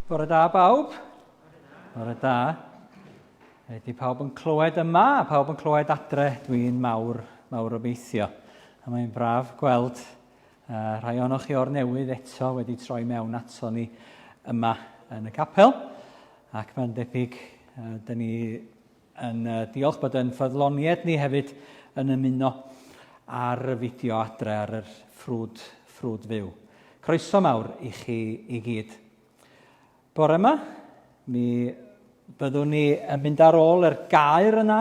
Bore da bawb. Bore da. Ydy pawb yn clywed yma, a pawb yn clywed adre, dwi'n mawr, mawr obeithio. A mae'n braf gweld uh, rhai ohonoch chi o'r newydd eto wedi troi mewn ato ni yma yn y capel. Ac mae'n debyg, uh, dyn ni yn uh, diolch bod yn ffyddlonied ni hefyd yn ymuno ar y fideo adre ar yr ffrwd, ffrwd fyw. Croeso mawr i chi i gyd. Bore yma, mi byddwn ni yn mynd ar ôl yr gair yna,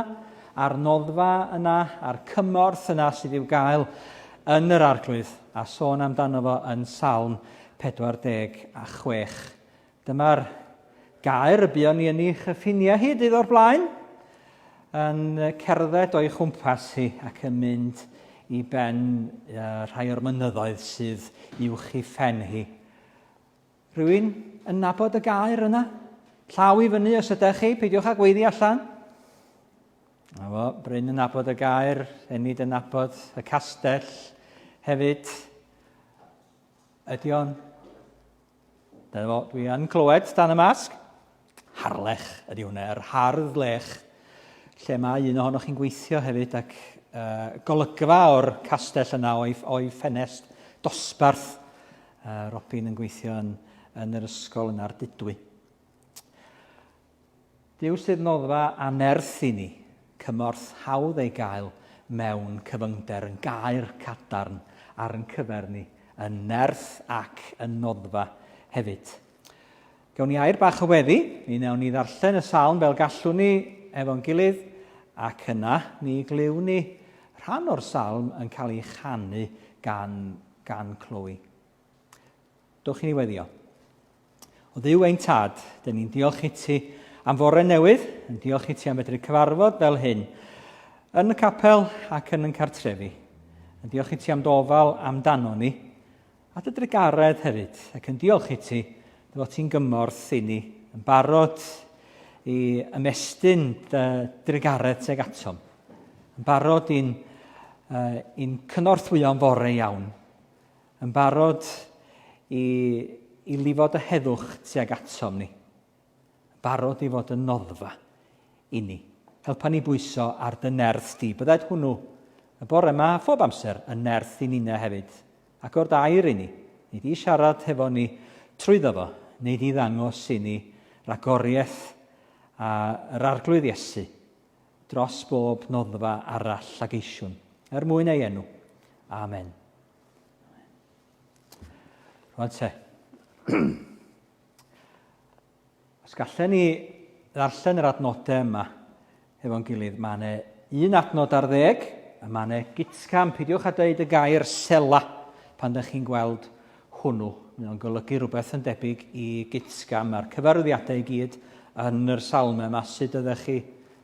a'r noddfa yna, a'r cymorth yna sydd i'w gael yn yr Arglwydd, a sôn amdano fo yn Salm 46. Dyma'r gair y buon ni yn ei chyffiniau hi dydd o'r blaen, yn cerdded o'i chwmpas hi ac yn mynd i ben rhai o'r mynyddoedd sydd uwch ei phen hi. Rhywun yn nabod y gair yna? Llaw i fyny os ydych chi, peidiwch â gweiddi allan. Na fo, Bryn yn nabod y gair, Enid yn nabod y castell hefyd. Ydy o'n Dyna fo, dwi yn clywed dan y masg. Harlech ydy hwnna, yr hardd lech, lle mae un ohonoch chi'n gweithio hefyd ac uh, golygfa o'r castell yna o'i, o'i ffenest dosbarth. Uh, Robin yn gweithio yn, yn yr ysgol yna ar Dudwy. Duw sydd noddfa a nerth i ni, cymorth hawdd ei gael mewn cyfyngder yn gair cadarn ar yn cyfer ni, yn nerth ac yn noddfa hefyd. Gawn ni air bach o weddi, mi wnawn ni ddarllen y salm fel gallwn ni efo'n gilydd, ac yna mi glywn ni rhan o'r salm yn cael ei chanu gan, gan Chloe. Dowch i ni weddio. O Dduw ein Tad, dyn ni'n diolch i ti am fore newydd, yn diolch i ti am fedru cyfarfod fel hyn, yn y capel ac yn yn cartrefi. Yn diolch i ti am dofal amdano ni, a dy drugaredd hefyd, ac yn diolch i ti dy fod ti'n gymorth i ni, yn barod i ymestyn dy drugaredd tuag atom, yn barod i'n uh, i'n cynorthwyo'n fore iawn, Yn barod i, i lifo dy heddwch tuag atom ni. Yn barod i fod yn noddfa i ni. Helpa ni bwyso ar dy nerth di. Bydded hwnnw y bore yma a phob amser yn nerth i ninna hefyd. Ac o'r dair i ni. Nid i siarad hefo ni trwyddo fo, nid i ddangos i ni ragoriaeth a yr Arglwydd Iesu dros bob noddfa arall a geisiwn, er mwyn ei enw. Amen. Rwan te. Os gallen ni ddarllen yr adnodau yma efo'n gilydd, mae yna un adnod ar ddeg, a mae yna gitcam. Peidiwch â dweud y gair sela pan ydych chi'n gweld hwnnw. Mae o'n golygu rhywbeth yn debyg i gitgam. Mae'r cyfarwyddiadau i gyd yn yr salmau yma. Sut ydych chi,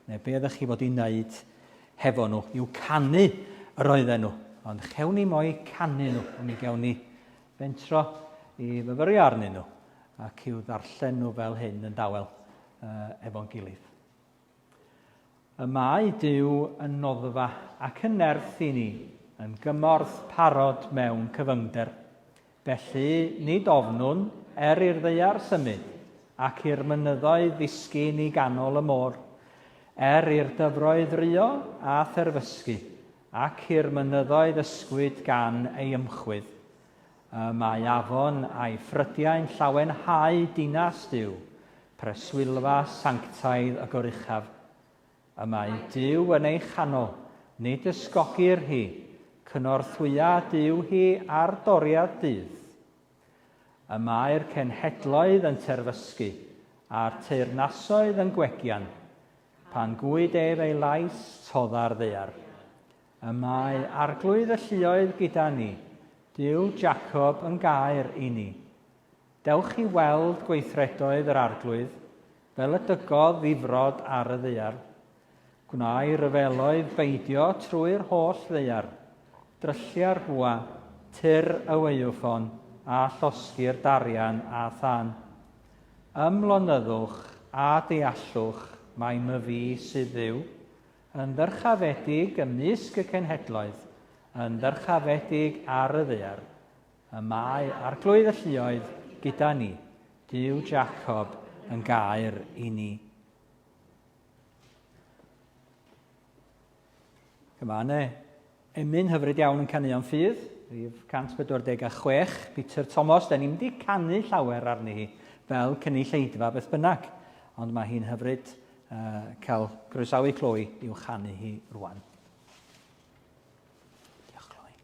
neu be ydych chi fod i wneud hefo nhw, i'w canu yr oedden nhw. Ond chewn ni mo'u canu nhw, ond mi gewn ni fentro i fyfyrio arnyn nhw ac i'w ddarllen nhw fel hyn yn dawel uh, efo'n gilydd. Y mae Duw yn noddfa ac yn nerth i ni, yn gymorth parod mewn cyfyngder. Felly, nid ofnwn, er i'r ddaear symud, ac i'r mynyddoedd ddisgyn i ganol y môr, er i'r dyfroedd ruo a therfysgu, ac i'r mynyddoedd ysgwyd gan ei ymchwydd. Y mae afon a'i ffrydiau'n llawenhau dinas Duw, preswylfa sanctaidd y Goruchaf. Y mae Duw yn ei chanol, nid ysgogir hi, cynorthwya Duw hi ar doriad dydd. Y mae'r cenhedloedd yn terfysgu, a'r teyrnasoedd yn gwegian, pan gwyd ef ei lais todda'r ddaear. Y mae Arglwydd y lluoedd gyda ni, Duw Jacob yn gaer i ni. Dewch i weld gweithredoedd yr Arglwydd, fel y dygodd ddifrod ar y ddaear. Gwna i ryfeloedd beidio trwy'r holl ddaear, dryllia'r bwa, tyr y waywffon, a llosgi'r darian a thân. Ymlonyddwch a deallwch mai myfi sydd Dduw, yn ddyrchafedig ymysg y cenhedloedd, yn ddyrchafedig ar y ddaear. Y mae Arglwydd y lluoedd gyda ni. Duw Jacob yn gair i ni. Mae yna emyn hyfryd iawn yn Caneuon Ffydd, rhif 146, Peter Thomas. Da ni'n mynd i canu llawer arni hi fel cynulleidfa beth bynnag, ond mae hi'n hyfryd uh, cael groesawu Chloe i'w chanu hi rwan. Diolch, Chloe.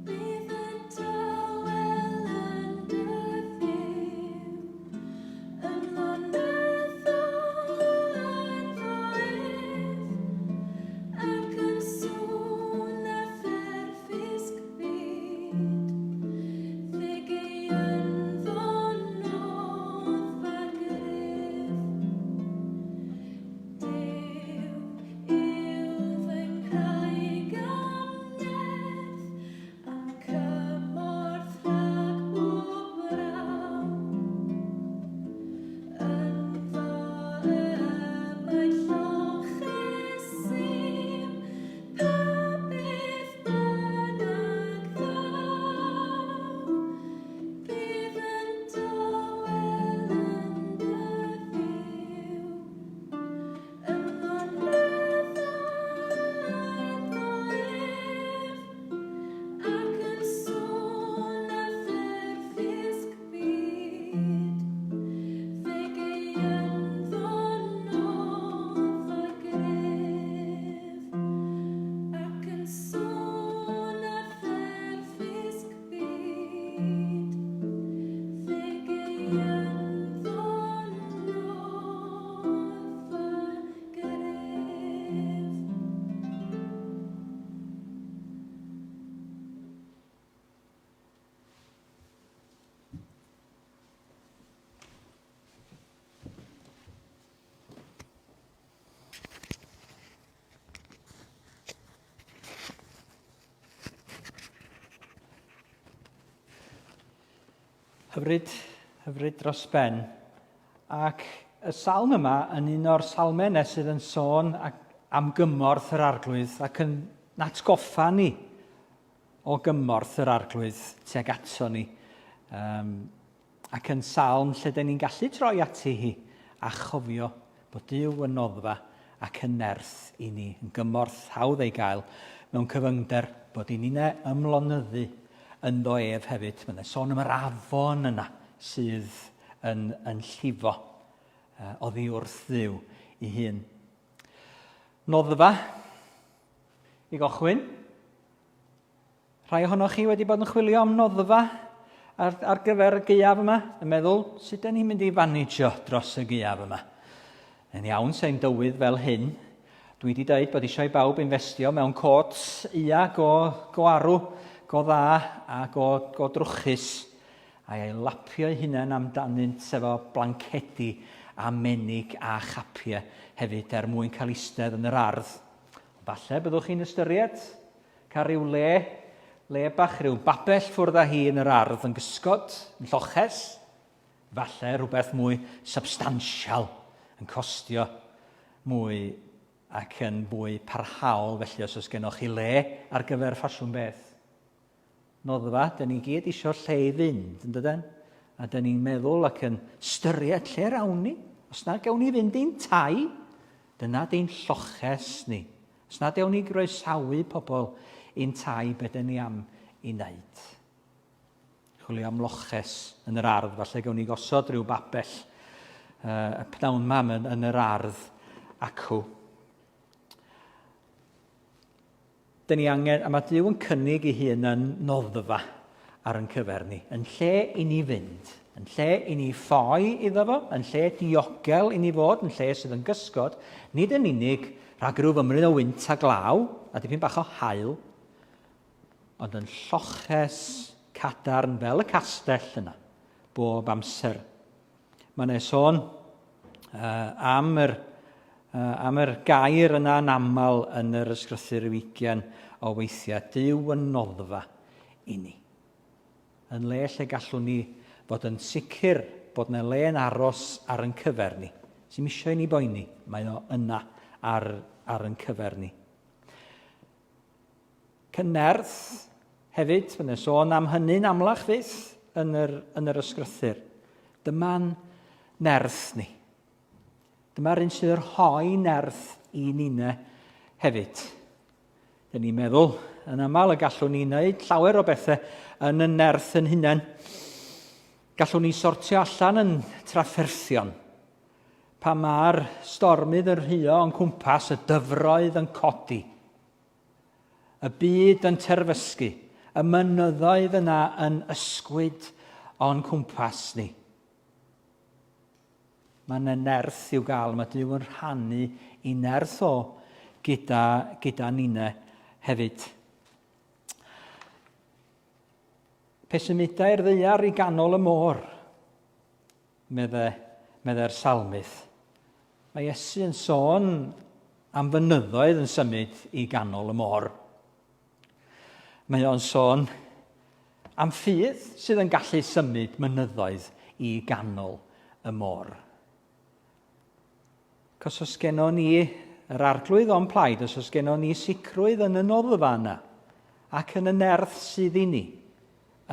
Bydd yn tawel yn dy fyw, yn lonydd yn ddoeth, ac yn sŵn a therfysg byd. Fe gei ynddo noddfa gref. Duw yw fy nghraig a'm nerth, a'm cymorth rhag pob braw. Ynddo y mae lloches im, pa beth bynnag ddaw. Bydd yn dawel yn dy fyw. Hyfryd, hyfryd dros ben. Ac y salm yma yn un o'r salmau yna sydd yn sôn am gymorth yr arglwydd ac yn atgoffa ni o gymorth yr arglwydd tuag ato ni. Um, ac yn salm lle dyn ni'n gallu troi ati hi a chofio bod Duw yn noddfa ac yn nerth i ni, yn gymorth hawdd ei gael mewn cyfyngder, bod i ni'n ymlonyddu ynddo ef hefyd. Mae'n sôn am yr afon yna sydd yn, yn llifo uh, oddi wrth Dduw i hun. Noddfa i gochwyn. Rhai ohonoch chi wedi bod yn chwilio am noddfa ar, ar gyfer y gaeaf yma, yn meddwl, sut ydyn ni'n mynd i fanigio dros y gaeaf yma? Yn iawn, sy'n dywydd fel hyn. Dwi wedi dweud bod eisiau i bawb infestio mewn cot ia go, go arw, go dda a go, go drwchus a'i lapio eu hunain amdanynt efo blancedi a menig a chapiau hefyd er mwyn cael eistedd yn yr ardd. Falle byddwch chi'n ystyried Cael rhyw le, le bach, rhyw babell ffwrdd â hi yn yr ardd yn gysgod, yn lloches. Falle rhywbeth mwy substantial yn costio mwy ac yn fwy parhaol felly os oes gennoch chi le ar gyfer ffasiwn beth. Noddfa, dyn ni gyd isio lle i fynd, yn dyden? A dyn ni'n meddwl ac yn styried lle rawn ni. Os na gawn ni fynd i'n tai, dyna di'n lloches ni. Os nad ewn ni groesawu pobl i'n tai, be dyn ni am i wneud? Chwilio am loches yn yr ardd, falle gawn ni gosod rhyw babell uh, y pnawn ma yn, yn yr ardd acw. Dyn ni angen, a mae Duw yn cynnig ei hun yn noddfa ar yn cyfer ni, yn lle i ni fynd, yn lle i ni ffoi iddo fo, yn lle diogel i ni fod, yn lle sydd yn gysgod, nid yn unig rhag rhyw fymryn o wynt a glaw, a dipyn bach o haul, ond yn lloches cadarn fel y castell yna, bob amser. Mae yna sôn uh, am yr, Am yr gair yna yn aml yn yr ysgrythur yw ugian o weithiau, Duw yn noddfa i ni. Yn le lle gallwn ni fod yn sicr bod 'na le yn aros ar yn cyfer ni. Sy'm eisiau i ni boeni, mae o yna ar, ar yn cyfer ni. Cynnerth hefyd, mae'n sôn am hynny'n amlach fyth yn yr, yn yr ysgrythur. Dyma'n nerth ni. Dyma'r un sydd yn rhoi nerth i ninne hefyd. Dyn ni'n meddwl yn aml y gallwn ni wneud llawer o bethau yn y nerth yn hunain. Gallwn ni sortio allan yn trafferthion. Pa mae'r stormydd yn rhuo o'n cwmpas, y dyfroedd yn codi, y byd yn terfysgu, y mynyddoedd yna yn ysgwyd o'n cwmpas ni. Mae yna nerth i'w gael, mae Duw yn rhannu i nerth o gyda, gyda ninne hefyd. Pe symudai'r ddaear i ganol y môr, medde, medde'r salmydd. Mae Iesu yn sôn am fynyddoedd yn symud i ganol y môr. Mae o'n sôn am ffydd sydd yn gallu symud mynyddoedd i ganol y môr. Cos os gennon ni yr arglwydd o'n plaid, os oes gennon ni sicrwydd yn y noddfa yna, ac yn y nerth sydd i ni,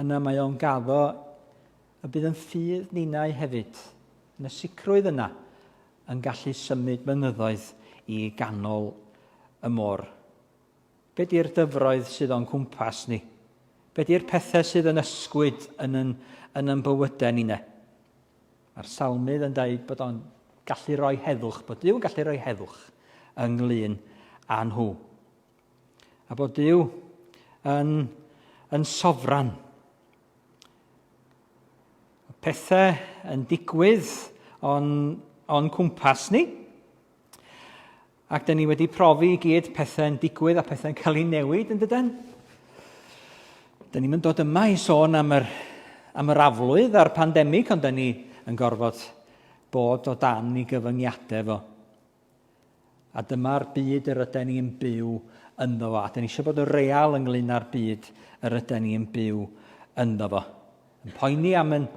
yna mae o'n gaddo y bydd yn ffydd ninnau hefyd, yn y sicrwydd yna, yn gallu symud mynyddoedd i ganol y môr. Be di'r dyfroedd sydd o'n cwmpas ni? Be di'r pethau sydd yn ysgwyd yn yn, yn yn bywydau ni ne? Mae'r salmydd yn dweud bod o'n gallu rhoi heddwch, bod Duw yn gallu rhoi heddwch ynglyn â nhw. A bod Duw yn, yn sofran. Pethau yn digwydd o'n, on cwmpas ni. Ac dyn ni wedi profi i gyd pethau'n digwydd a pethau'n cael eu newid, yn dydyn? Dyn ni'n dod yma i sôn am yr, am yr aflwydd a'r pandemig, ond dyn ni yn gorfod bod o dan i gyfyngiadau fo. A dyma'r byd yr ydyn ni'n byw ynddo fo. A dyn ni eisiau bod yn real ynglyn â'r byd yr ydyn ni'n byw ynddo fo. Yn poeni am yn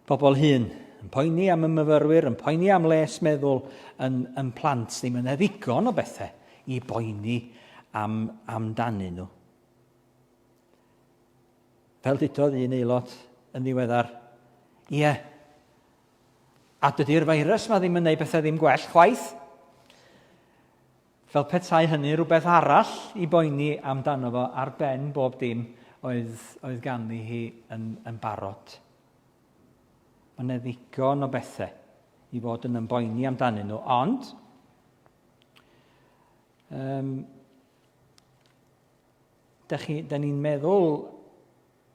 bobl hŷn, yn poeni am y myfyrwyr, yn poeni am les meddwl yn, yn plant ni. Mae yna ddigon o bethau i boeni am, amdanyn nhw. Fel dudodd un aelod yn ddiweddar, ie, a dydy'r feirws ma ddim yn gwneud pethau ddim gwell chwaith. Fel petai hynny rhywbeth arall i boeni amdano fo ar ben bob dim oedd, oedd ganddi hi yn, yn barod. Mae yna ddigon o bethau i fod yn ymboeni amdanyn nhw, ond um, da, chi, da ni'n meddwl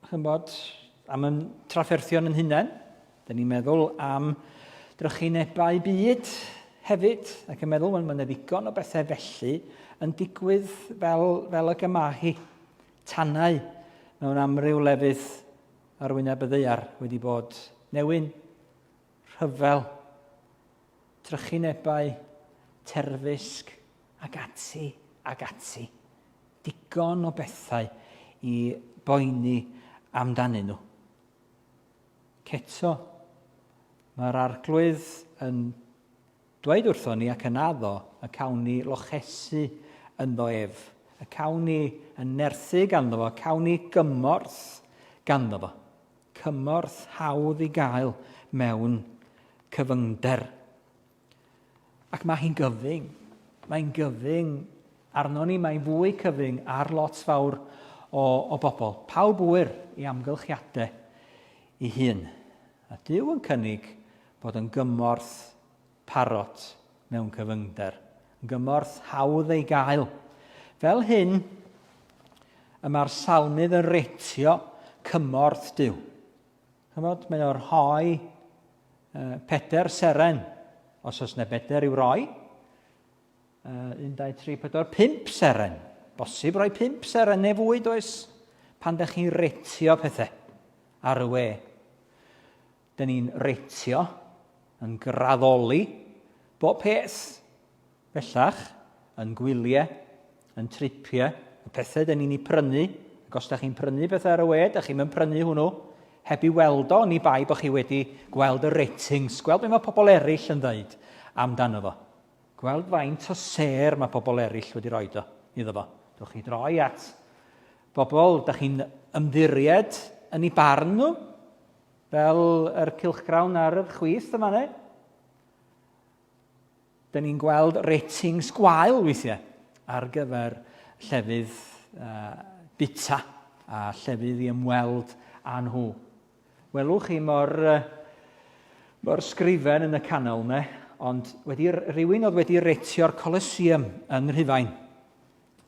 chymod, am yn trafferthion yn hunain. Dyn ni'n meddwl am drychinebau byd hefyd, ac yn meddwl, mae yna ddigon o bethau felly yn digwydd fel, fel y gymahi. Tanau mewn amryw lefydd ar wyneb y ddaear wedi bod newyn, rhyfel, trychinebau, terfysg, ac ati, ac ati. Digon o bethau i boeni amdanyn nhw. Ceto, mae'r arglwydd yn dweud wrthon ni ac yn addo y cawn ni lochesu ynddo ef, y cawn ni yn nerthu ganddo fo, cawn ni gymorth ganddo fo. Cymorth hawdd i gael mewn cyfyngder. Ac mae hi'n gyfyng. Mae'n gyfyng arno ni, mae'n fwy cyfyng ar lot fawr o, o bobl. Pawb wyr i amgylchiadau i hun. A Duw yn cynnig bod yn gymorth parot mewn cyfyngder. Yn gymorth hawdd ei gael. Fel hyn, y mae'r salmydd yn retio cymorth Duw. Chymod, mae o'n rhoi pedair seren, os oes yna bedair i'w roi. 1, 2, 3, 4, 5 seren. Bosib rhoi 5 seren neu fwy, does? Pan da chi'n retio pethau ar y we. Dyn ni'n retio, yn graddoli, bob peth. Bellach, yn gwyliau, yn tripiau, y pethau dyn ni'n eu prynu, ac os da chi'n prynu pethau ar y we, da chi'n mynd prynu hwnnw heb i weld o, ni bai bod chi wedi gweld y ratings, gweld beth mae pobl eraill yn dweud amdano fo. Gweld faint o sêr mae pobl eraill wedi rhoi o iddo fo. Dwch chi droi at bobl, da chi'n ymddiried yn eu barn nhw, fel yr cylchgrawn ar y chwith yma, ne? Dyn ni'n gweld ratings gwael weithiau ar gyfer llefydd uh, bita a llefydd i ymweld â nhw. Welwch chi mor, uh, mor sgrifen yn y canol ne, ond wedi, rhywun oedd wedi retio'r Colosseum yn Rhufain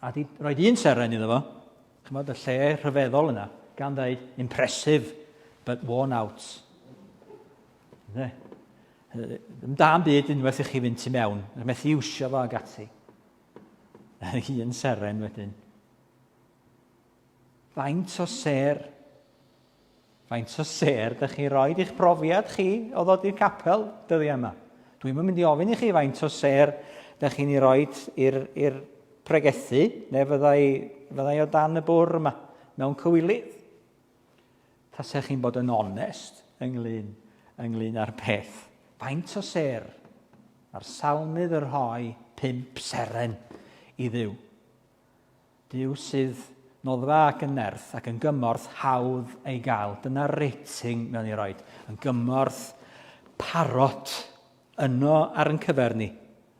a di roed un seren iddo fo, chymod, y lle rhyfeddol yna, gan ddeud, impressive, but worn out. Ne. Ddim da am byd unwaith i chi fynd tu mewn. Methu iwsio fo ag ati. Un seren wedyn. Faint o ser, faint o ser da chi roed i'ch profiad chi o ddod i'r capel dyddiau yma? Dwi'n mynd i ofyn i chi faint o ser da chi'n ei roed i'r pregethu, neu fyddai, fyddai o dan y bwr yma mewn cywilydd. Tasech chi'n bod yn onest ynglyn, ynglyn â'r peth. Faint o ser? Mae'r salmydd yn rhoi pump seren i Dduw. Duw sydd noddfa ac yn nerth ac yn gymorth hawdd ei gael. Dyna'r rating mewn i roed. Yn gymorth parod yno ar yn cyfer ni.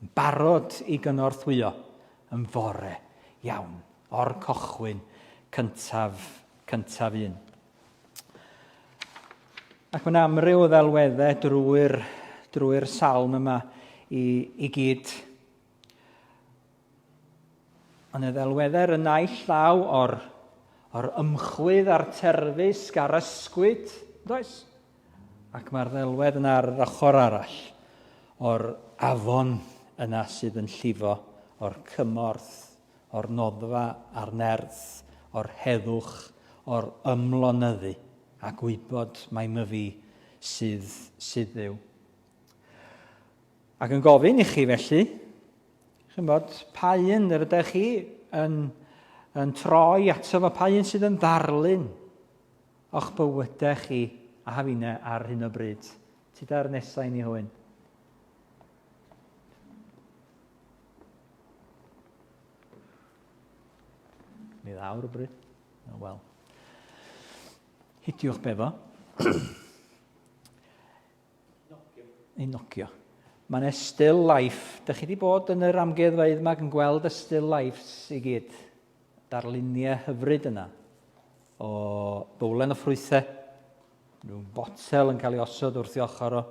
Yn barod i gynorthwyo yn fore iawn o'r cochwyn cyntaf cyntaf un. Ac mae'n amryw o ddelweddau drwy'r drwy salm yma i, i gyd. Ond y ddelweddau ar y naill llaw o'r, or ymchwydd a'r terfysg a'r ysgwyd, does? Ac mae'r ddelwedd yna ar yr ochr arall o'r afon yna sydd yn llifo o'r cymorth o'r noddfa a'r nerth, o'r heddwch, o'r ymlonyddu, a gwybod mai myfi sydd, sydd Dduw. Ac yn gofyn i chi felly, chymod, pa un yr ydych chi yn, yn troi ato fo, pa un sydd yn ddarlun o'ch bywydau chi a hafine ar hyn o bryd. Tuda'r nesau ni hwyn. Mi ddaw rhywbryd. Oh, wel. Hidiwch be fo. Ei nocio. Mae yna still life. Dych chi wedi bod yn yr amgueddfeydd yma ac yn gweld y still lifes i gyd. Darluniau hyfryd yna o bowlen o ffrwythau, rhyw botel yn cael ei osod wrth ei ochr o,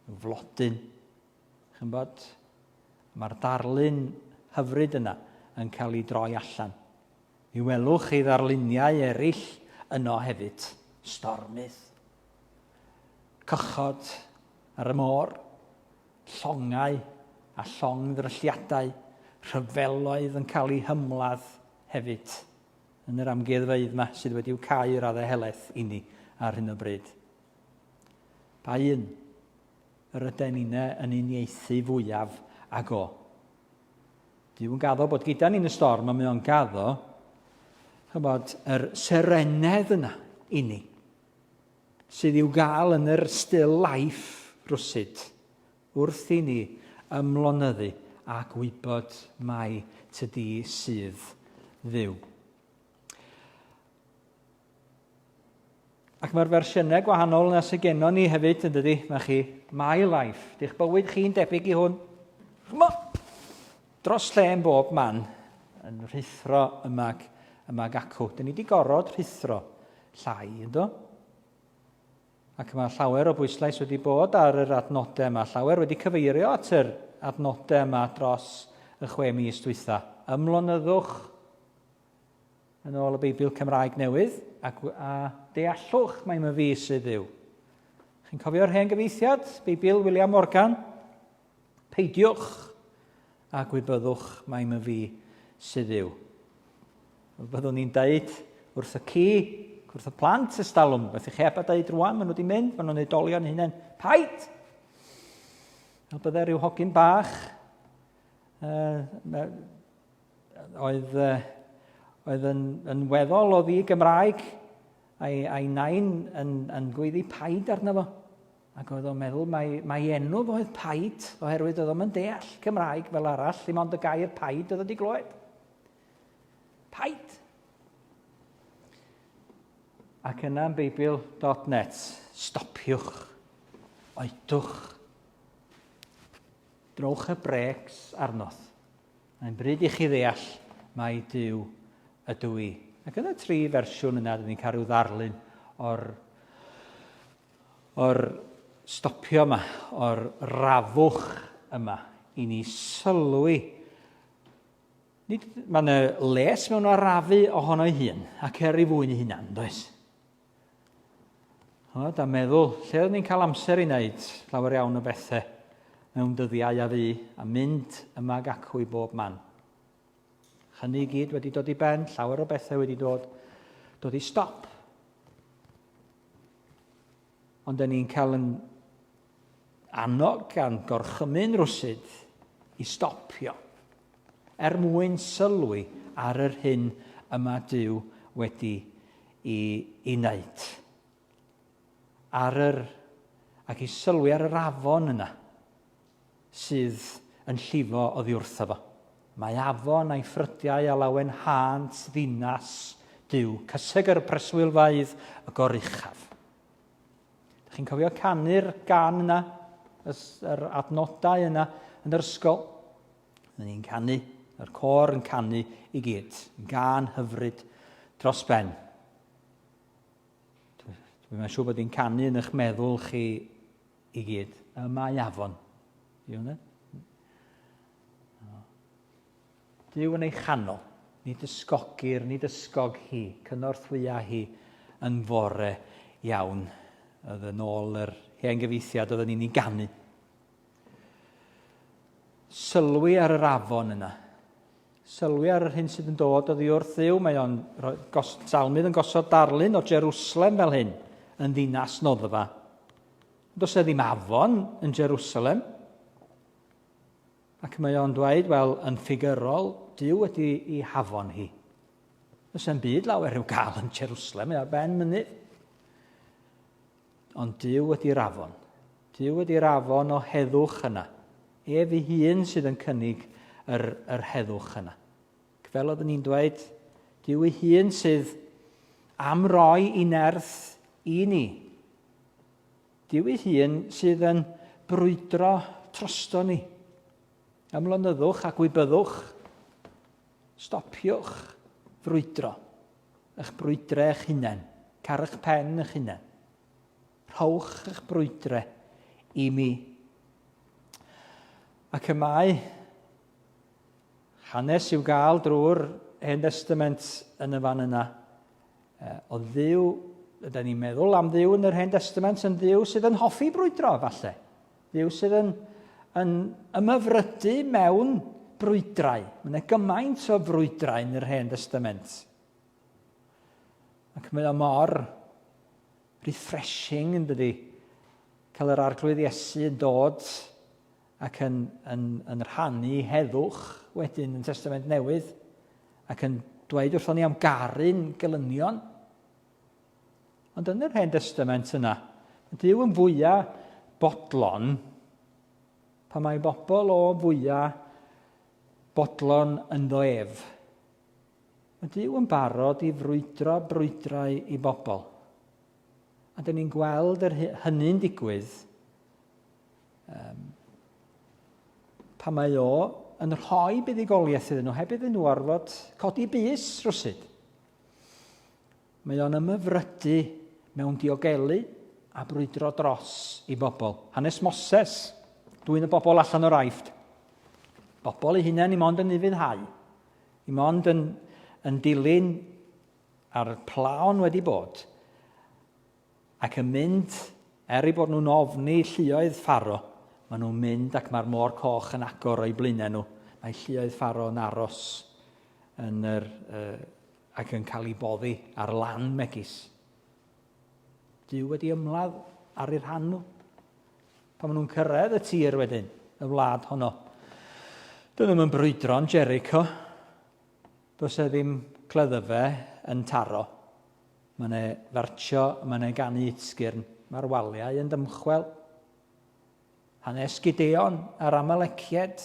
rhyw flodyn. Ch'mbod? Mae'r darlun hyfryd yna yn cael ei droi allan. Mi welwch chi ddarluniau eraill yno hefyd. Stormydd, cychod ar y môr, llongau a llongddrylliadau, rhyfeloedd yn cael eu hymladd hefyd yn yr amgueddfeydd yma sydd wedi'w cau i raddau helaeth inni ar hyn o bryd. Pa un? Yr yden ninne yn uniaethu fwyaf ag o. Duw yn gaddo bod gyda ni'n y storm, ond mae o'n gaddo, chymod, yr serenedd yna i ni, sydd i'w gael yn yr still life rwsyd, wrth i ni ymlonyddu a gwybod mai ty di sydd Dduw. Ac mae'r fersiynau gwahanol yna sydd gennon ni hefyd, yn dydy? Mae chi My Life. Dych bywyd chi'n debyg i hwn. Chmo! Dros lle yn bob man yn rhuthro ymag, ymag acw. Dyn ni wedi gorfod rhuthro llai, ynddo? Ac mae llawer o bwyslais wedi bod ar yr adnodau yma. Llawer wedi cyfeirio at yr adnodau yma dros y chwe mis dwytha. Ymlonyddwch Yn ôl y Beibl Cymraeg Newydd, ac, a deallwch mai myfi sydd Dduw. Chi'n cofio'r hen gyfeithiad, Beibl William Morgan? Peidiwch a gwybyddwch mai myfi sydd Dduw. Byddwn ni'n deud wrth y ci, wrth y plant ystalwm, beth i chi heb a deud rwan, maen nhw wedi mynd, maen nhw'n oedolion hunain. Paid! Fel byddai rhyw hogyn bach. Oedd, oedd yn, yn weddol o ddi Gymraeg, a'i, a'i nain yn, yn gweiddi paid arno fo. Ac oedd o'n meddwl mai, mai enw fo oedd paid, oherwydd oedd o'n deall Cymraeg fel arall, dim ond y gair paid oedd wedi glywed. Paid! Ac yna yn Beibl.net, stopiwch, oedwch, drowch y brêcs arnoth. Mae'n bryd i chi ddeall mai Duw ydw i. Ac yn y tri fersiwn yna, dyn ni'n cael rhyw ddarlun o'r, or stopio yma, o'r rafwch yma, i ni sylwi. Nid, mae yna les mewn arafu ohono'i hun, ac er ei fwyn ei hunan, does? Chimod, a meddwl, lle oeddwn ni'n cael amser i wneud llawer iawn o bethau mewn dyddiau a fu, a mynd yma ac acw i bob man. Hynny i gyd wedi dod i ben, llawer o bethau wedi dod, dod i stop. Ond dyn ni'n cael yn annog gan gorchymyn rwsyd i stopio, er mwyn sylwi ar yr hyn y mae Duw wedi i, i wneud. Ar yr, ac i sylwi ar yr afon yna sydd yn llifo oddi wrtho fo. Mae afon a'i ffrydiau a lawenhânt ddinas Duw, cysegr y preswylfaoedd y goruchaf. Dych chi'n cofio canu'r gan yna, yr adnodau yna yn yr ysgol? Oedden ni'n canu, yr côr yn canu i gyd. Gân hyfryd dros ben. Dwi'n siŵr bod hi'n canu yn eich meddwl chi i gyd. Y mae afon. Yw hwnna? Duw yn ei chanol. Nid ysgogir, nid ysgog hi, cynorthwya hi yn fore iawn. Oedd yn ôl yr hen gyfeithiad oedden ni'n ei ganu. Sylwi ar yr afon yna. Sylwi ar yr hyn sydd yn dod oddi wrth Dduw. Mae o'n gos, salmydd yn gosod darlun o Jerusalem fel hyn, yn ddinas noddfa. Does e ddim afon yn Jerusalem. Ac mae o'n dweud, wel, yn ffigurol, Duw wedi i hafon hi. Does e'n byd lawer i'w gael yn Jerusalem, mae ar ben mynydd. Ond Duw ydy'r afon. Duw ydy'r afon o heddwch yna. Ef ei hun sydd yn cynnig yr, yr heddwch yna. Ac fel oeddwn ni'n dweud, Duw ei hun sydd am roi i nerth i ni. Duw ei hun sydd yn brwydro trosto ni. Ymlonyddwch a gwybyddwch. Stopiwch frwydro. Eich brwydre eich hunain. Car eich pen eich hunain. Rhowch eich brwydre i mi. Ac y mae hanes i'w gael drwy'r Hen Destament yn y fan yna. O Dduw, ydyn ni'n meddwl am Dduw yn yr Hen Destament yn Dduw sydd yn hoffi brwydro, falle. Dduw sydd yn, yn ymhyfrydu mewn brwydrau. Mae yna gymaint o frwydrau yn yr Hen Destament. Ac mae o mor refreshing yn dydi, cael yr Arglwydd Iesu yn dod ac yn, yn, yn rhannu heddwch wedyn yn Testament Newydd ac yn dweud wrthon ni am garu'n gelynion. Ond yn yr Hen Destament yna, mae Duw yn fwyaf bodlon pan mae bobl o fwyaf bodlon ynddo ef. Mae Duw yn barod i frwydro brwydrau i bobl. A dyn ni'n gweld yr hynny'n digwydd um, pan mae o yn rhoi buddugoliaeth iddyn nhw, heb iddyn nhw orfod codi bys rwsyd. Mae o'n ymhyfrydu mewn diogelu a brwydro dros i bobl. Hanes Moses, dwyn y bobl allan o'r Aifft. Bobl eu hunain i mond yn ufuddhau, i mond yn, yn dilyn a'r plaon wedi bod, ac yn mynd, er eu bod nhw'n ofni lluoedd Pharo, maen nhw'n mynd ac mae'r môr coch yn agor o'u blaenau nhw. Mae lluoedd Pharo yn aros yn yr, uh, ac yn cael ei boddi ar lan megis. Duw wedi ymladd ar eu rhan nhw. Pan maen nhw'n cyrraedd y tir wedyn, y wlad honno. Dyn nhw'n brwydro yn Jericho. Does e ddim cleddyfe yn taro. Mae yna fartsio, mae yna ganu utgyrn, mae'r waliau yn dymchwel. Hanes Gideon a'r Amalecied.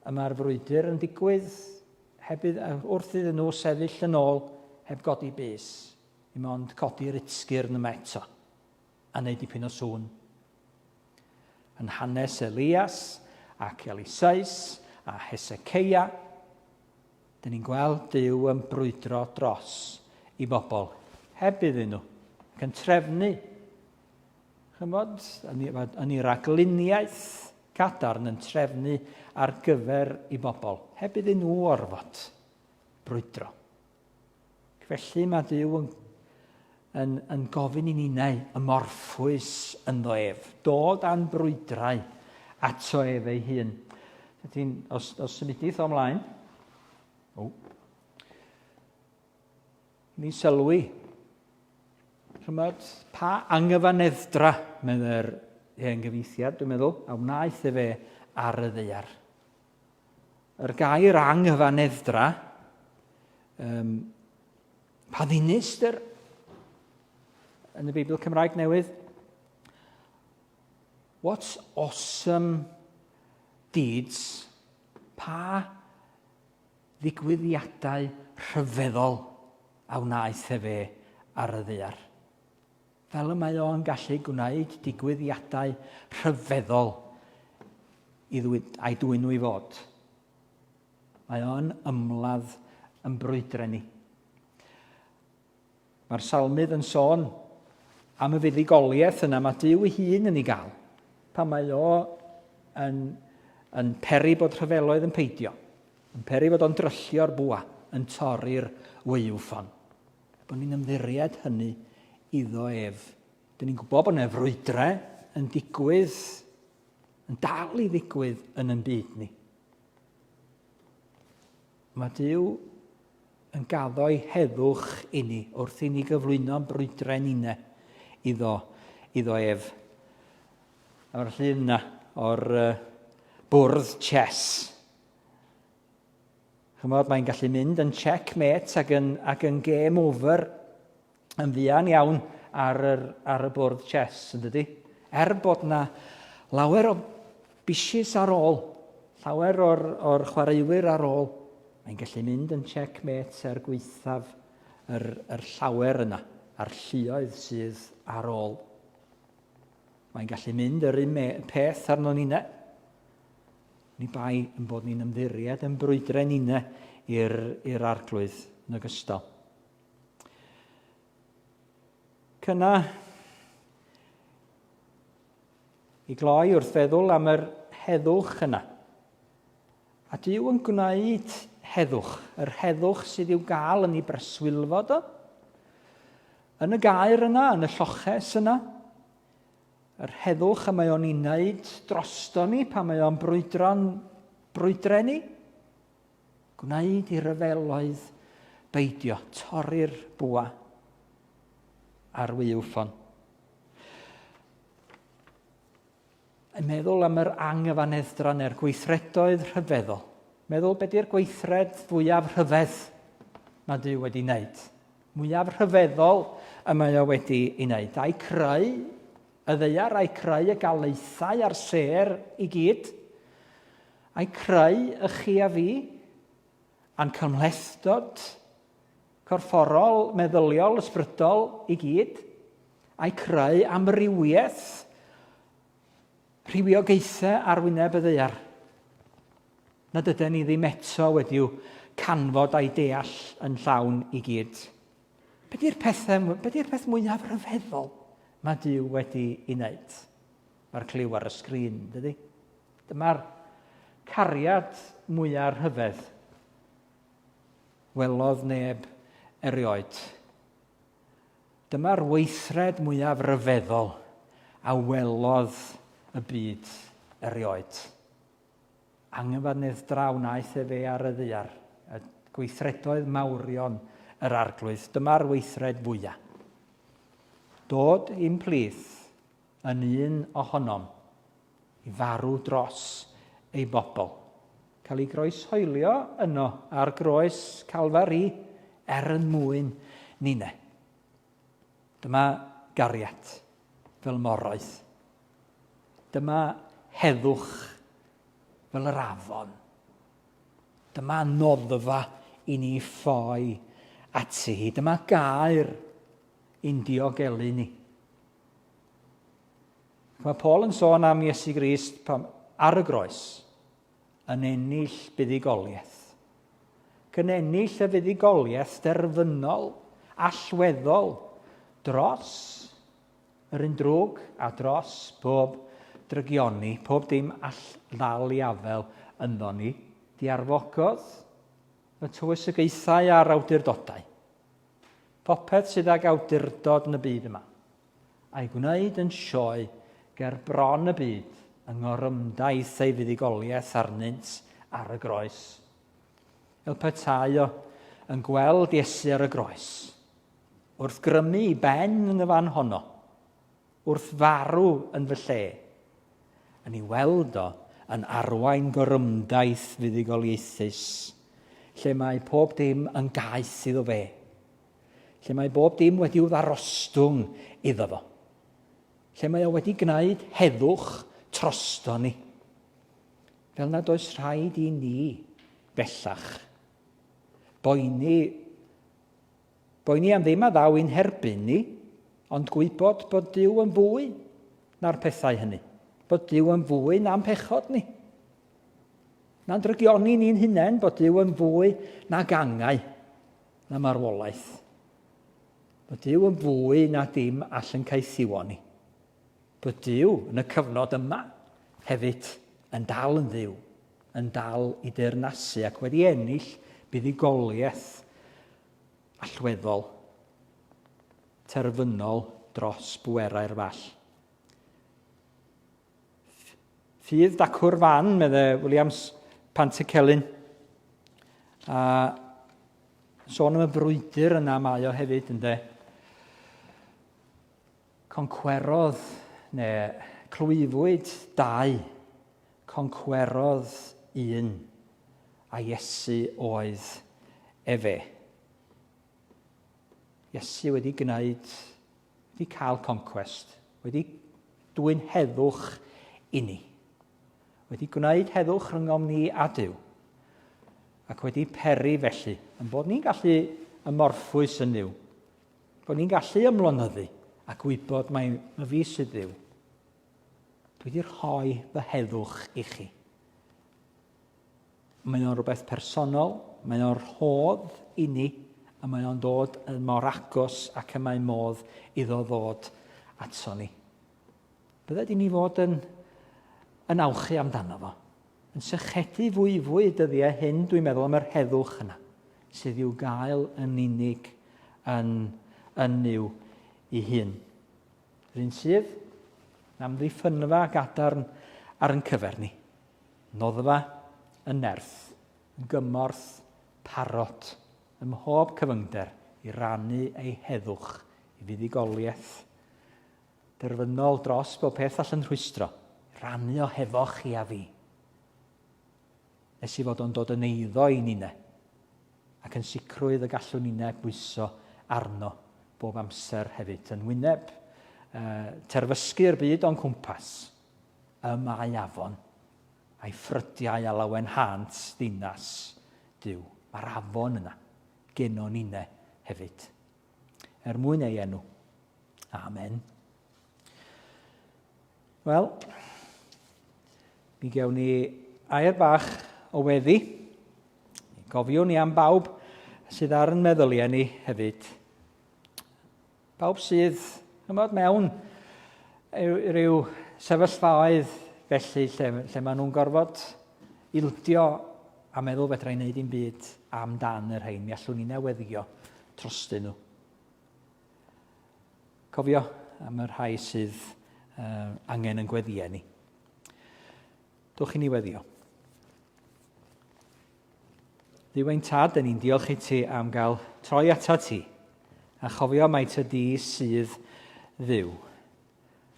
Y mae'r frwydr yn digwydd heb, wrth iddyn nhw sefyll yn ôl heb godi bys. Dim ond codi'r utgyrn yma eto a wneud dipyn o sŵn. Yn hanes Elias ac Eliseus a Heseceia, dyn ni'n gweld Duw yn brwydro dros i bobl heb iddyn nhw ac yn trefnu Chymod, yn ei ragluniaeth gadarn yn trefnu ar gyfer i bobl, heb iddyn nhw orfod brwydro. Felly mae Duw yn, yn, yn gofyn i ninnau ymorffwys ynddo ef, dod â'n brwydrau ato ef ei hun. Ti'n, os, os symudith o ymlaen, o, ni sylwi, chymod, pa angyfaneddra, meddai'r hen gyfeithiad, dwi'n meddwl, a wnaeth efe ar y ddaear. Yr gair anghyfaneddra, um, pa ddinistr yn y Beibl Cymraeg newydd? What awesome deeds, pa ddigwyddiadau rhyfeddol a wnaeth efe ar y ddaear. Fel y mae o'n gallu gwneud digwyddiadau rhyfeddol i ddwyn, a'i dwyn nhw i fod. Mae o'n ymladd yn brwydre ni. Mae'r salmydd yn sôn am y fuddugoliaeth yna mae Duw ei hun yn ei gael pan mae o yn, yn peri bod rhyfeloedd yn peidio, yn peri bod o'n dryllio'r bwa, yn torri'r waywffon. Bod ni'n ymddiried hynny iddo ef. Dyn ni'n gwybod bod yna frwydrau yn digwydd, yn dal i ddigwydd yn yn byd ni. Mae Duw yn gaddo'i heddwch inni wrth i ni gyflwyno'n brwydrau ninne iddo, iddo ef. A'r llun yna o'r uh, bwrdd chess. Chymod, mae'n gallu mynd yn checkmate ac yn, ac yn game over yn fuan iawn ar, yr, ar y bwrdd chess, yn dydy? Er bod na lawer o bishys ar ôl, llawer o'r, or chwaraewyr ar ôl, mae'n gallu mynd yn checkmate er gwaethaf yr, yr llawer yna, a'r lluoedd sydd ar ôl. Mae'n gallu mynd yr un peth arno ninnau. Ni bai yn bod ni'n ymddiried yn brwydre ninne i'r, i'r arglwydd yn ogystal. Cyna, i gloi wrth feddwl am yr heddwch yna. A Duw yn gwneud heddwch, yr heddwch sydd i'w gael yn ei breswylfod o, yn y gair yna, yn y lloches yna, Yr heddwch y mae o'n ei wneud drosto ni pan mae o'n brwydro'n brwydre ni. Gwneud i ryfeloedd beidio torri'r bwa a'r waywffon. Yn meddwl am yr anghyfaneddra neu'r gweithredoedd rhyfeddol. Meddwl beth yw'r gweithred fwyaf rhyfedd mae Duw wedi wneud. Mwyaf rhyfeddol y mae o wedi ei wneud. A'i creu y ddaear, a'i creu y galaethau a'r sêr i gyd, a'i creu y chi a fi, a'n cymhlethdod corfforol, meddyliol, ysbrydol i gyd, a'i creu amrywiaeth rhywiogaethau ar wyneb y ddaear. Nad yden ni ddim eto wedi'w canfod a'i deall yn llawn i gyd. Be di'r pethau, be di'r peth mwyaf rhyfeddol mae Duw wedi ei wneud? Mae'r cliw ar y sgrin, dydy? Dyma'r cariad mwyaf rhyfedd welodd neb erioed. Dyma'r weithred mwyaf rhyfeddol a welodd y byd erioed. Anghyfanedd-dra wnaeth efe ar y ddaear, y gweithredoedd mawrion yr Arglwydd. Dyma'r weithred fwya. Dod i'n plith yn un ohonom i farw dros ei bobl. Cael ei groeshoelio yno ar groes Calfari er yn mwyn ninne. Dyma gariad fel moroedd. Dyma heddwch fel yr afon. Dyma noddfa i ni ffoi ati hi. Dyma gair i'n diogelu ni. Ac mae Paul yn sôn am Iesu Grist ar y groes yn ennill buddugoliaeth. Ac yn ennill y fuddugoliaeth derfynol, allweddol, dros yr un drwg a dros bob drygioni, pob dim all ddal i afel ynddo ni, diarfogodd y tywysogaethau a'r awdurdodau. Popeth sydd ag awdurdod yn y byd yma. a'i gwneud yn sioe ger bron y byd yng ngorymdaith ei fuddugoliaeth arnynt ar y groes. Fel petai o yn gweld Iesu ar y groes, wrth grymu i ben yn y fan honno, wrth farw yn fy lle, yn ei weld o yn arwain gorymdaith fuddugoliaethus, lle mae pob dim yn gaeth iddo fe. Lle mae bob dim wedi'w ddarostwng iddo fo. Lle mae o wedi gwneud heddwch trosto ni. Fel nad oes rhaid i ni bellach boeni, boeni am ddim a ddaw i'n herbyn ni, ond gwybod bod Duw yn fwy na'r pethau hynny. Bod Duw yn fwy na'n pechod ni. Na'n drygioni ni'n hunain, bod Duw yn fwy nag angau. na marwolaeth. Bod Duw yn fwy na dim all yn caethiwo ni. Bod Duw yn y cyfnod yma hefyd yn dal yn Dduw, yn dal i deyrnasu ac wedi ennill buddugoliaeth allweddol, terfynol dros bwerau'r fall. Ffydd dacw'r fan, medde Williams Pantycelyn. A sôn am y brwydr yna mae o hefyd, ynddo. Concwerodd, neu clwyfwyd dau, concwerodd un, a Iesu oedd efe. Iesu wedi gwneud wedi cael concwest, wedi dwyn heddwch i ni, wedi gwneud heddwch rhyngom ni a Duw, ac wedi peri felly, yn bod ni'n gallu ymorffwys yn Nuw, bod ni'n gallu ymlonyddu a gwybod mai my fi sydd Dduw. Dwi wedi rhoi fy heddwch i chi. Mae o'n rhywbeth personol, mae o'n rhodd i ni, a mae o'n dod yn mor agos ac y mae modd iddo ddod ato ni. Bydded i ni fod yn, yn awchu amdano fo, yn sychedu fwyfwy dyddiau hyn, dwi'n meddwl am yr heddwch yna, sydd i'w gael yn unig yn, yn Nuw i hun. Yr un sydd yn amddiffynfa gadarn ar yn cyfer ni. Noddfa yn nerth, yn gymorth parod ym mhob cyfyngder i rannu ei heddwch i fuddugoliaeth derfynol dros bob peth all yn rhwystro, rannu o hefo chi a fi. Nes i fod o'n dod yn eiddo i ninne, ac yn sicrwydd y gallwn ninne bwyso arno bob amser hefyd, yn wyneb uh, terfysgu'r byd o'n cwmpas. Y mae afon, a'i ffrydiau a lawenhânt ddinas Duw. Mae'r afon yna, genon ninne hefyd. Er mwyn ei enw. Amen. Wel, mi gewn ni air bach o weddi. Gofiwn ni am bawb sydd ar yn meddyliau ni hefyd. Pawb sydd, chymod, mewn rhyw sefyllfaoedd felly lle, lle maen nhw'n gorfod ildio a meddwl fedra i wneud dim byd amdan y rhain, mi allwn ni newyddio trostyn nhw. Cofio am y rhai sydd uh, angen yn gweddïau ni. Dwch i ni weddio. Dduw ein Tad, dyn ni'n diolch i ti am gael troi atat ti, a chofio mai ty di sydd Dduw.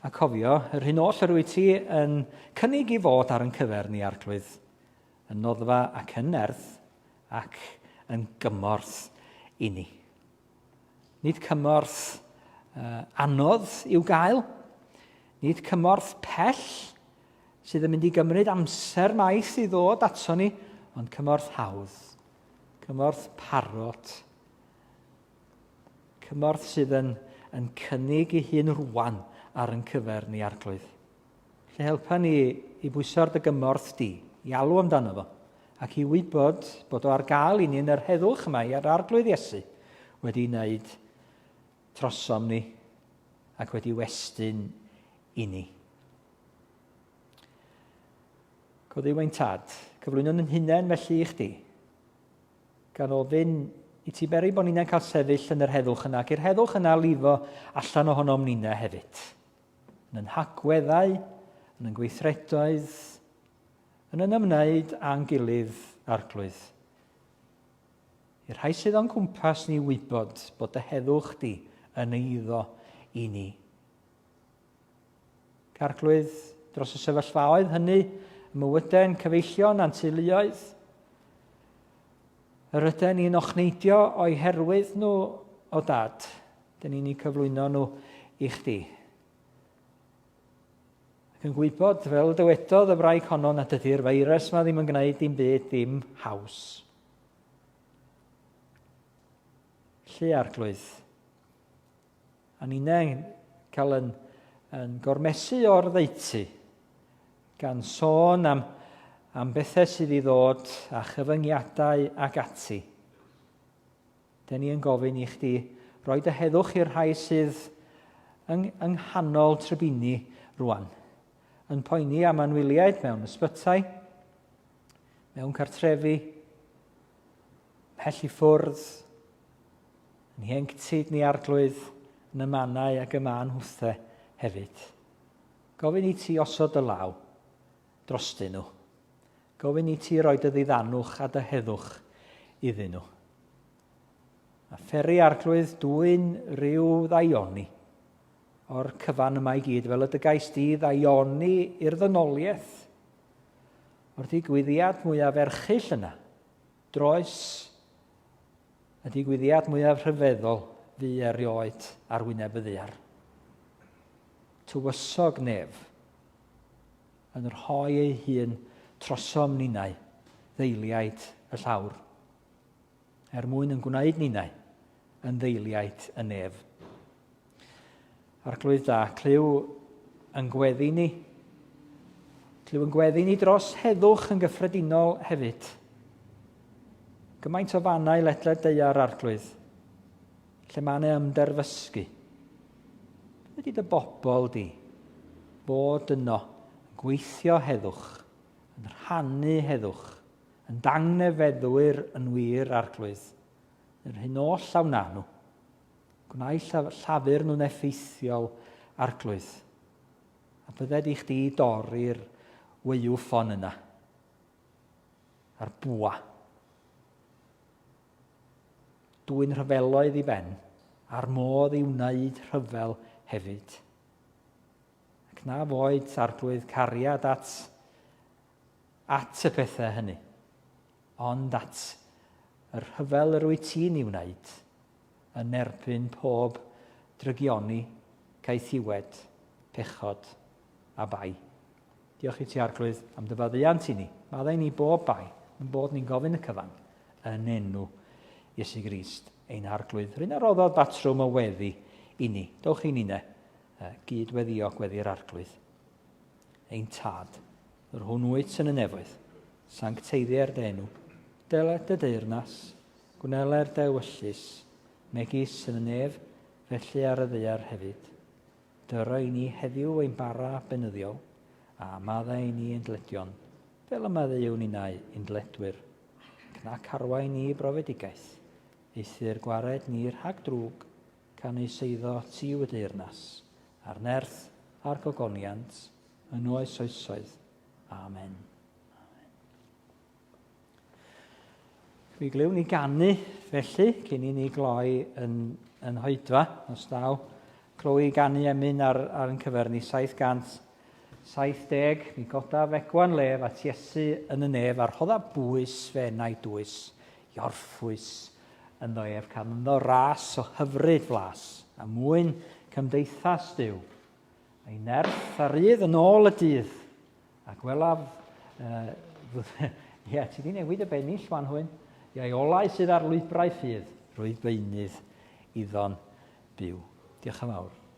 A cofio, yr hyn oll yr wyt ti yn cynnig i fod ar yn cyfer ni, Arglwydd, yn noddfa ac yn nerth ac yn gymorth i ni. Nid cymorth uh, anodd i'w gael, nid cymorth pell sydd yn mynd i gymryd amser maith i ddod ato ni, ond cymorth hawdd, cymorth parod, Cymorth sydd yn, yn cynnig ei hun rwan ar yn cyfer ni, Arglwydd. Felly helpa ni i bwyso ar dy gymorth di, i alw amdano fo, ac i wybod bod o ar gael i ni yn yr heddwch yma i ar Arglwydd Iesu wedi wneud trosom ni ac wedi westyn i ni. Coddi ein tad, cyflwyno'n yn hunain felly i chdi. gan ofyn i ti beri bod ninnau'n cael sefyll yn yr heddwch yna, ac i'r heddwch yna lifo allan ohonom ninnau hefyd. Yn yn hagweddau, yn yn gweithredoedd, yn yn ymwneud â'n gilydd, Arglwydd. I'r rhai sydd o'n cwmpas ni wybod bod dy heddwch di yn eiddo i ni. Arglwydd, dros y sefyllfaoedd hynny, y mywydau'n cyfeillion a'n teuluoedd, yr yden ni'n ochneidio o'i herwydd nhw o dad, dyn ni'n eu cyflwyno nhw i chdi. Ac yn gwybod, fel dywedodd y wraig honno, nad ydy'r feirws yma ddim yn gwneud dim byd ddim haws. Lle Arglwydd, A ninnau'n cael yn, yn gormesu o'r ddeutu, gan sôn am, am bethau sydd i ddod a chyfyngiadau ac ati. Dyn ni yn gofyn i chdi roi dy heddwch i'r rhai sydd yng, yng nghanol trybini rwan, yn poeni am anwyliaid mewn ysbytai, mewn cartrefi, mhell i ffwrdd, Yn hienctid ni Arglwydd yn y mannau ag y mân hwthe hefyd. Gofyn i ti osod dy law drostyn nhw. Gofyn i ti roi dy ddiddanwch a dy heddwch iddyn nhw. A pheri Arglwydd dwyn rhyw ddaioni o'r cyfan yma i gyd, fel y dygais di ddaioni i'r ddynoliaeth o'r digwyddiad mwyaf erchyll yna, droes Y digwyddiad mwyaf rhyfeddol fu erioed ar wyneb y ddaear. Tywysog nef yn rhoi ei hun trosom ninnau, ddeiliaid y llawr, er mwyn yn gwneud ninnau yn ddeiliaid y nef. Arglwydd da, clyw yn gweddi ni. Clyw yn gweddi ni dros heddwch yn gyffredinol hefyd. Gymaint o fannau ledled daear Arglwydd, lle mae yna ymderfysgu. Ydy dy bobl di fod yno yn gweithio heddwch, yn rhannu heddwch, yn dangnefeddwyr yn wir Arglwydd, yr hyn oll a wna nhw. Gwna eu llafur nhw'n effeithiol, Arglwydd. A bydded i chdi dorri'r waywffon yna, a'r bwa. Dwyn rhyfeloedd i ben, a'r modd i wneud rhyfel hefyd. Ac na foed, Arglwydd, cariad at, at y pethau hynny, ond at y rhyfel yr wyt ti'n ei wneud yn erbyn pob drygioni, caethiwed, pechod a bai. Diolch i ti, Arglwydd, am dy faddeuant i ni. Maddau ni bob bai, yn bod ni'n gofyn y cyfan, yn enw Iesu Grist, ein Harglwydd. Rhywun a roddodd batrwm o weddi i ni. Dowch i ninne, gyd weddio gweddi'r Arglwydd. Ein Tad, yr hwn wyt yn y nefoedd, sancteiddier dy enw, deled dy deyrnas, gwneler dy ewyllys, megis yn y nef, felly ar y ddaear hefyd. Dyro i ni heddiw ein bara beunyddiol, a maddau i ni ein dyledion, fel y maddeuwn ninnau i'n dyledwyr. Ac nac arwain ni i brofedigaeth, eithr gwared ni rhag drwg, canys eiddo ti yw y deyrnas, a'r nerth, a'r gogoniant, yn oes oesoedd. Amen. Amen. Mi glywn ni ganu felly, cyn i ni gloi yn, yn hoedfa, os daw. Chloe ganu emyn ar, ar yn cyfer ni, 770, mi godaf egwan lef at Iesu yn y nef a rhodda bwys fe enau dwys i orffwys ynddo ef, cael ynddo ras o hyfryd flas, a mwyn cymdeithas Duw. Ei nerth a rydd yn ôl y dydd, a gwelaf... Uh, ie, ti di newid y bennill wan hwyn. Iau olau sydd ar lwybrau ffydd, rwydd beunydd iddo'n byw. Diolch yn fawr. Mi godaf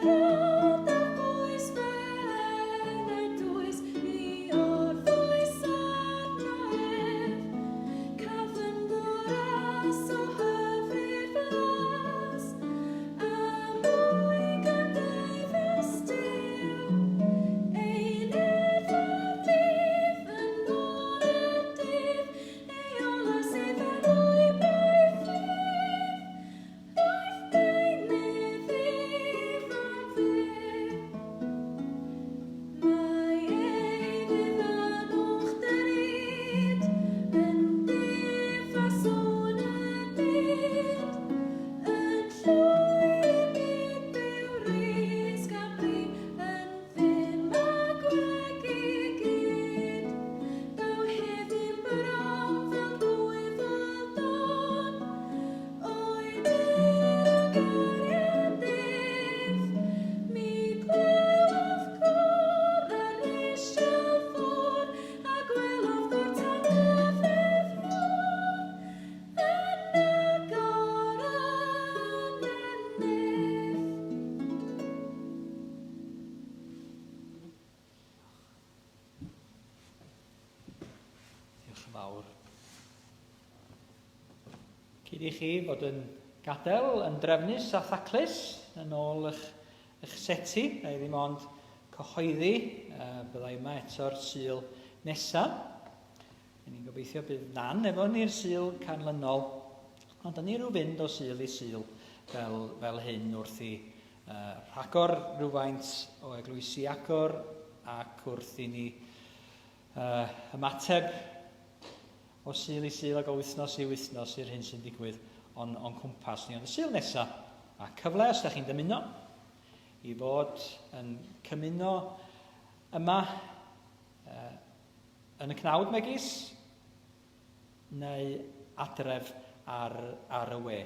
egwan lef at Iesu yn y nef, a rhoddaf bwys fy enaid dwys i orffwys arno ef. Caf ynddo ras o hyfryd flas, a mwy gymdeithas Duw. Ei nerth a fydd yn ôl y dydd, ei olau sydd ar lwybrau ffydd. Wrth beunydd ef am fyw. Mae ei ddiddanwch drud yn diflas-sŵn y byd, yn llwyr y byd byw risg a bri, yn ddim a gweg i gyd. Daw hedd i'm bron fel dwyfol don, O'i dir a gariad ef, mi glywaf gôr ar risiau fôr, a gwelaf ddŵr tangnefedd iôr, yn agor yn y nef. Diolch yn fawr. Cyn i chi fod yn gadael yn drefnus a thaclus yn ôl eich, eich seti, neu ddim ond cyhoeddi, uh, byddai yma eto'r Sul nesaf. Yn ni'n gobeithio bydd Nan efo ni'r Sul canlynol, ond yn ni rhyw fynd o Sul i Sul fel, fel hyn wrth i uh, rhagor rhywfaint o eglwysi agor ac wrth i ni uh, ymateb o Sul i Sul ac o wythnos i wythnos i'r hyn sy'n digwydd o'n, o'n cwmpas ni. Ond y Sul nesaf, mae cyfle os da chi'n dymuno i fod yn cymuno yma uh, yn y cnawd megis neu adref ar, ar y we.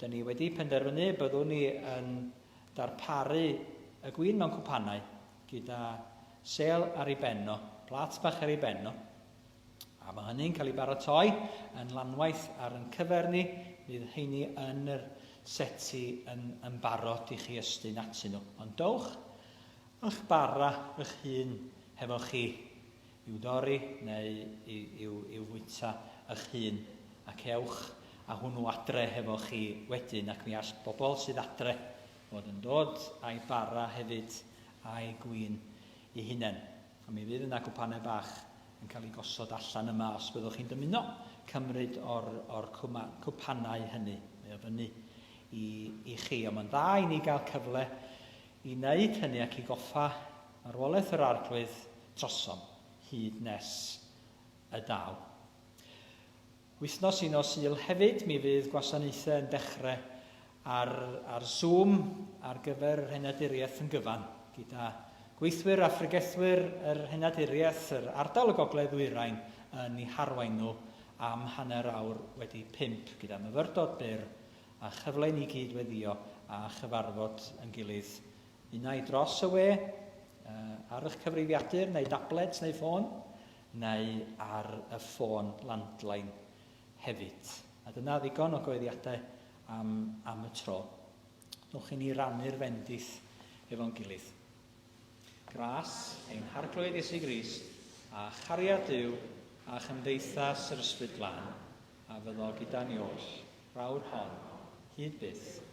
Dyn ni wedi penderfynu byddwn ni yn darparu y gwin mewn cwpanau gyda sêl ar ei ben o, plât bach ar ei ben o. A mae hynny'n cael ei baratoi yn lanwaith ar yn cyfer ni, fydd heini yn yr seti yn, yn barod i chi ystyn atyn nhw. Ond dowch a'ch bara eich hun hefo chi i'w dorri neu i'w, i'w fwyta eich hun ac ewch a hwnnw adre hefo chi wedyn ac mi all bobl sydd adre fod yn dod a'i bara hefyd a'i gwin i hunain. A mi fydd yna gwpanau bach yn cael eu gosod allan yma os byddwch chi'n dymuno cymryd o'r, or cwpanau hynny. Mae o fyny i, i chi. Ond mae'n dda i ni gael cyfle i wneud hynny ac i goffa marwolaeth yr Arglwydd trosom hyd nes y daw. Wythnos i nos Sul hefyd, mi fydd gwasanaethau yn dechrau ar, ar Zoom ar gyfer yr henaduriaeth yn gyfan, gyda gweithwyr a phregethwyr yr henaduriaeth yr ardal y Gogledd Ddwyrain yn eu harwain nhw am hanner awr wedi pump, gyda myfyrdod byr a chyfle i ni gyd weddio a chyfarfod yn gilydd unai dros y we, ar eich cyfrifiadur neu dablet neu ffôn, neu ar y ffôn landline hefyd. A dyna ddigon o goeddiadau am, am y tro. Newch i ni rannu'r fendith efo'n gilydd. Gras ein Harglwydd Iesu Grist, a chariad Duw, a chymdeithas yr Ysbryd Glân, a fyddo gyda ni oll, frawr hon, Hyd byth.